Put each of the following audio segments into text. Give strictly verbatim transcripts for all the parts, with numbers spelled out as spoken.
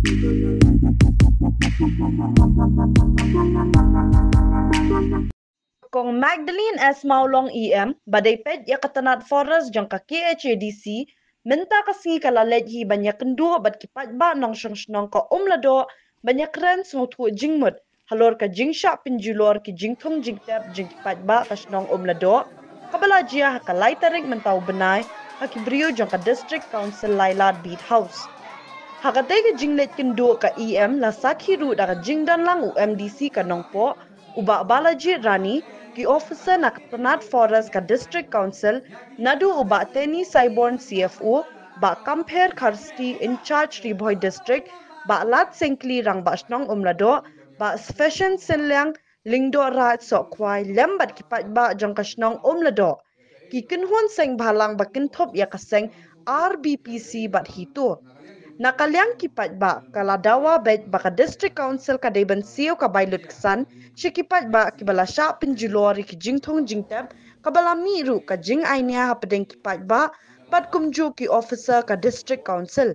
Kong Magdalene S Mawlong E M ba dei peit ïa ka tnat forest jong ka K H A D C mynta ka sngi ka la leit hi ban ïakynduh bad ki paidbah nongshong shnong ka Umladoh ban ïakren sngewthuh jingmut halor ka jingshah pynjulor ki jingthung jingtep jong ki paidbah ka shnong Umladoh kaba la jia ha ka lai tarik mynta u bnai ha ki briew jong ka District Council Lailad Beat House. Ha katei ka jingleit kynduh ka E M la sakhi ruh da ka jingdon lang u M D C ka Nongpoh, u Bah Balajied Rani, ki officer na ka tnat forest ka District Council, naduh u Bah Teni Saiborn C F O, Bah Kampher Kharsti in charge Ri Bhoi District, Bah Lad Sengkli Rangbah Shnong Umladoh, Bah Sfeshen Synliang Lyngdoh Raid Sohkhwai lem bad ki paidbah jong ka shnong Umladoh. Ki kynhun seng bhalang ba kynthup ïa ka seng R B P C bad HITO. Na ka liang ki paidbah ka la dawa beit ba ka District Council ka dei ban siew ka bai lut ksan sha ki paidbah kiba la shah pynjulor ïa ki jingthung jingtep kaba la mih ruh ka jingainïa hapdeng ki paidbah bad kumjuh ki officer ka District Council.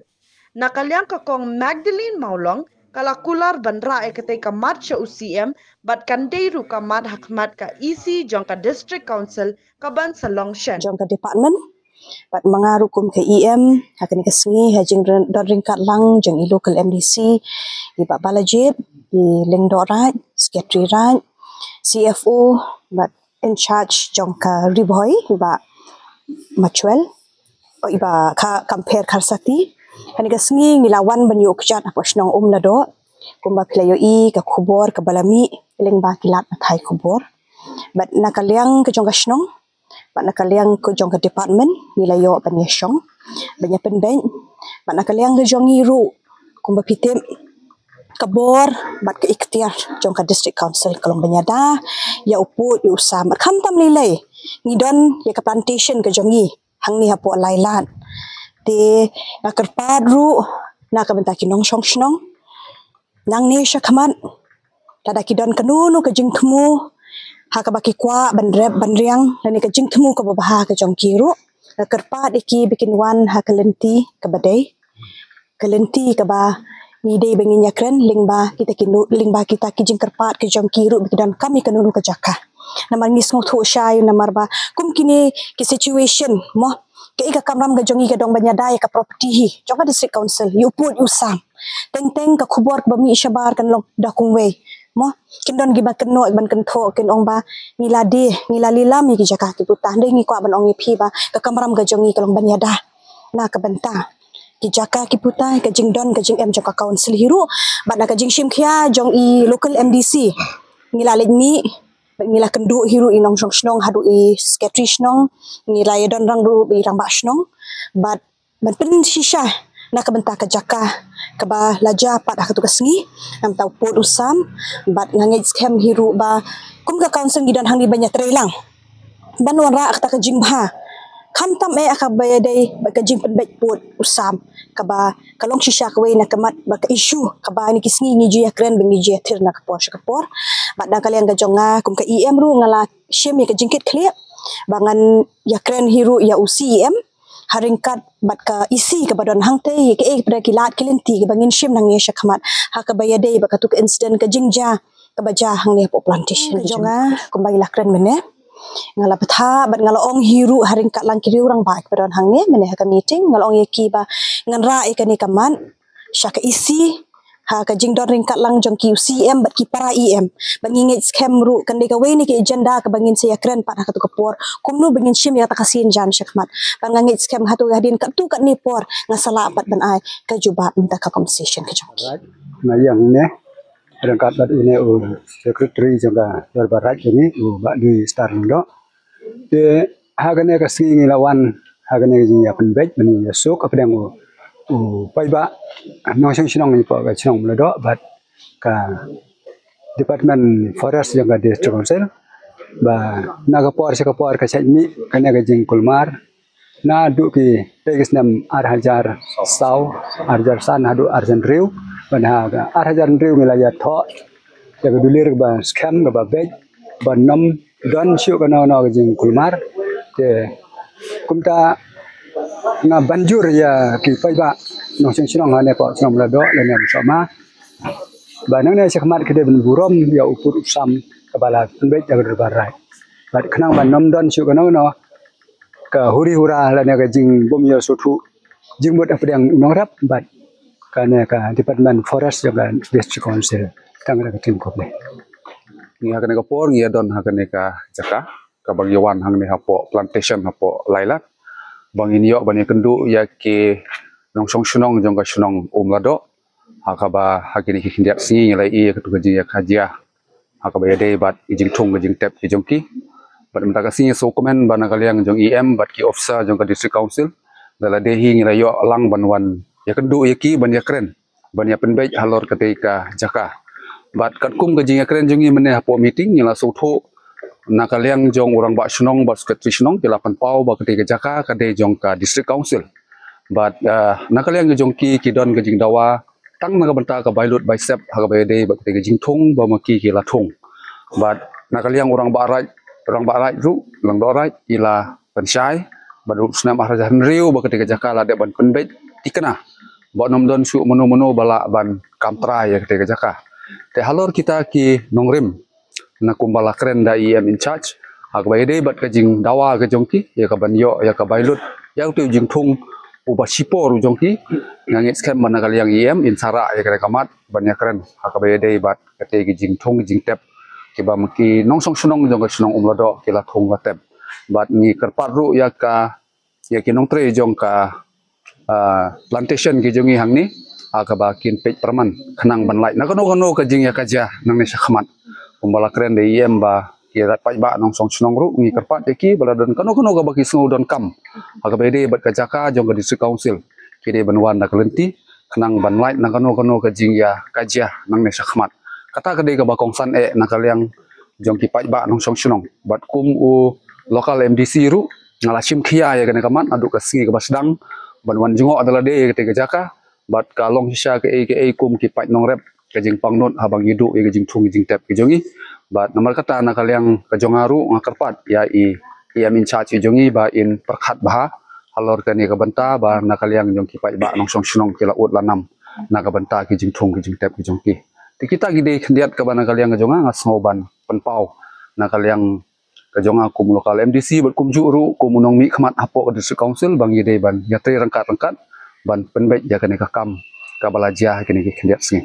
Na ka liang ka Kong Magdalene Mawlong ka la kular ban rah ïa katei ka mat sha u C M bad kan dei ruh ka mat ha khmat ka E C jong ka District Council ka ban sa long shen jong ka department. Bad ma nga ruh kum ka E M ha kane ka sngi ha jingdon ryngkat lang jong i local M D C, i Bah Balajied, i Lyngdoh Raid, Secretary Raid, C F O bad in charge jong ka Ri Bhoi, i Bah Machwel, o i Bah Ka-, Kampher Kharsti. Kane ka sngi ngi la wan ban ïoh kjat hapoh shnong Umladoh kumba phi la ïohi ka khubor kaba la mih lyngba ki lad pathai khubor. Bad na ka liang ka jong ka shnong bad na ka liang ka jong ka department ngi la ïoh ban ïashong ban ïapynbeit. Bad na ka liang ka jong ngi ruh kumba phi tip ka bor bad ka iktiar jong ka District Council ka long ban ïada ïa u pud ïa u sam. Bad khamtam lei lei ngi don ïa ka plantation ka jong ngi hangne hapoh Lailad. Te nga kyrpad ruh na ka bynta ki nongshong shnong nangne sha khmat, lada ki don kano kano ka jingthmu ha kaba ki kwah ban rep ban riang lane ka jingthmu kaba bha ka jong ki ruh, nga kyrpad ïa ki ba kin wan ha ka lynti kaba dei, ka lynti kaba ngi dei ba ngin ïakren lyngba kita ki nu-, lyngba kita ki jingkyrpad ki jong ki ruh ba ki donkam ïa kano kano ka jaka. Namar ngi sngewthuh shai namar ba kum kine ki situation mo, kaei ka kamram ka jong ngi ka dong ban ïada ïa ka property hi jong ka District Council, ïa u pud ïa u sam. Teng teng ka khubor kaba mih shabar kan long da kumwei mo. Kin don kiba kynnoh ban kynthoh kin ong ba ngi la die, ngi la lilam ïa ki jaka ki puta. Hynrei ngi kwah ban ong ïa phi ba ka kamram ka jong ngi ka long ban ïada na ka bynta ki jaka ki puta, ka jingdon ka jingem jong ka council hi ruh. Bad na ka jingshim khia jong i local M D C ngi la leit mih, bad ngi la kynduh hi ruh i nongshong shnong haduh i secretary shnong, ngi la ïadon rang ruh i rangbah shnong. Bad ban pynshisha na ka bynta ka jaka kaba la jia pat ha katu ka sngi, na ka bynta u pud u sam. Bad nga ngeit skhem hi ruh ba kum ka council ngi don hangne ban ïatrei lang ban wanrah kata ka jingbha, khamtam eh ha kaba ïadei bad ka jingpynbeit pud u sam kaba ka long shisha kawei na ka mat bad ka issue kaba ha kine ki sngi ngi ju ïakren bad ngi ju ïathir na ka por sha ka por. Bad na ka liang ka jong nga kum ka E M ruh nga la shim ïa ka jingkitkhlieh ba ngan ïakren hi ruh ïa u C E M ha ryngkat bad ka E C kaba don hangtei, ïa kaei kaba ki lad ki lynti kaba ngin shim nangne sha khmat ha kaba ïadei bad katu ka incident ka jingjia kaba jia hangne hapoh plantation ka jong nga. Kumba ngi la kren mynne, nga la bthah bad nga la ong hi ruh ha ryngkat lang ki riew rangbah kiba don hangne mynne ha ka meeting, nga la ong ïa ki ba ngan rah ïa kane ka mat sha ka E C ha ka jingdon ryngkat lang jong ki, u C E M bad ki para E M. Bad ngi ngeit skhem ruh kan dei kawei na ki agenda kaba ngin sa ïakren pat ha katu ka por, kumno ba ngin shim ïa kata ka sien jan sha khmat. Bad nga ngeit skhem hato hadien katto katne por nga sa lah pat ban ai ka jubab mynta ka compensation ka jong ki. Nga ïeng ne ryngkat bad une u secretary jong ka dorbar raid jong ngi, u Bah Dui Star Lyngdoh. Te ha kane ka sngi ngi la wan ha kane ka jingïapynbeit ban ïasuk hapdeng u, u paidbah nongshong shnong hapoh ka shnong Umladoh bad ka Department Forest jong ka District Council ba na ka por sha ka por ka shait mih kane ka jingkulmar naduh ki tei ki snem ar hajar saw, ar hajar san haduh ar hajar hynriew. Bad ha ka ar hajar hynriew ngi la ïathoh ïa ka dulir kaba skhem kaba beit ba ym don shuh kano kano ka jingkulmar. Te kumta nga ban jur ïa ki paidbah nongshong shnong ha ne pdeng shnong Umladoh lane Umsohma. Ba nangne shakhmat ki dei ban burom ïa u pud u sam kaba la pynbeit da ka dorbar raid. Bad khnang ban ym don shuh kano kano ka huri hura lane ka jingbym ïoh sngewthuh jingmut hapdeng u nongrep bad kane ka Department Forest jong ka District Council. Tang ka ktien khublei. Ngi ha kane ka por ngi ïa don ha kane ka jaka kaba ngi wan hangne hapoh plantation hapoh Lailat ba ngin ïoh ban ïakynduh ïa ki nongshong shnong jong ka shnong Umladoh. Ha kaba ha kine ki khyndiat sngi ngi la ïoh ïa katu ka jingïakajia ha kaba ïadei bad ki jingthung ki jingtep ki jong ki. Bad mynta ka sngi sngewkmen ba na ka liang jong E M bad ki officer jong ka District Council da lade hi ngi la ïoh lang ban wan ïakynduh ïa ki ban ïakren ban ïapynbeit halor katei ka jaka. Bad katkum ka jingïakren jong ngi mynne hapoh meeting ngi la sngewthuh na ka liang jong u rangbah shnong bad secretary shnong ki la pynpaw ba katei ka jaka ka dei jong ka District Council. Bad ah, na ka liang jong ki ki don ka jingdawa tang na ka bynta ka bai lut bai sep ha kaba ïadei bad katei ka jingthung ba ma ki ki la thung. Bad na ka liang u rangbah raid, rangbah raid ruh, rangbah raid ki la pynshai bad ruh u snem ar hajar hynriew ba katei ka jaka la dep ban pynbeit tikna ba ym don shuh mano mano ba lah ban kam trai ïa katei ka jaka. Te halor kita ki nongrim na kumba la kren da E M in charge ha kaba ïadei bad ka jingdawa ka jong ki ïa ka ban ïoh ïa ka bai lut ïa utei u jingthung uba shipor u jong ki. Nga ngeit skhem ba na ka liang E M in sa rah ïa kane ka mat ban ïakren ha kaba ïadei bad katei ki jingthung ki jingtep kiba ma ki nongshong shnong jong ka shnong Umladoh ki la thung la tep. Bad ngi kyrpad ruh ïa ka ïa ki nongtrei jong ka ah, plantation ki jong ngi hangne ha kaba kin peit pyrman khnang ban lait na kano kano ka jingïakajia nangne shakhmat. Kumba la kren da E M ba ki rat paidbah nongshong shnong ruh ngi kyrpad ïa ki ba la don kano kano kaba ki sngew donkam ha kaba ïadei bad ka jaka jong ka District Council ki dei ban wan da ka lynti khnang ban lait na kano kano ka jingïakajia nangne shakhmat. Kata ka dei kaba kongsan eh na ka liang jong ki paidbah nongshong shnong. Bad kum u local M D C ruh nga la shim khia ïa kane ka mat naduh ka sngi kaba sdang ban wan jngoh da lade ïa katei ka jaka. Bad ka long shisha kaei kaei kum ki paid nongrep ka jingpangnud haba ngi duh ïa ka jingthung ki jingtep ki jong ngi. Bad namar kata na ka liang ka jong nga ruh nga kyrpad ïa i E M in charge ki jong ngi ba in pyrkhat bha halor kane ka bynta ba na ka liang jong ki paidbah nongshong shnong ki la ud la nam na ka bynta ki jingthung ki jingtep ki jong ki. Te kita ki dei khyndiat kaba na ka liang ka jong nga nga sngew ban pynpaw na ka liang ka jong nga kum local M D C bad kumjuh ruh kum u nongmihkhmat hapoh ka District Council ba ngi dei ban ïatrei ryngkat ryngkat ban pynbeit ïa kane ka kam kaba la jia ha kine ki khyndiat sngi.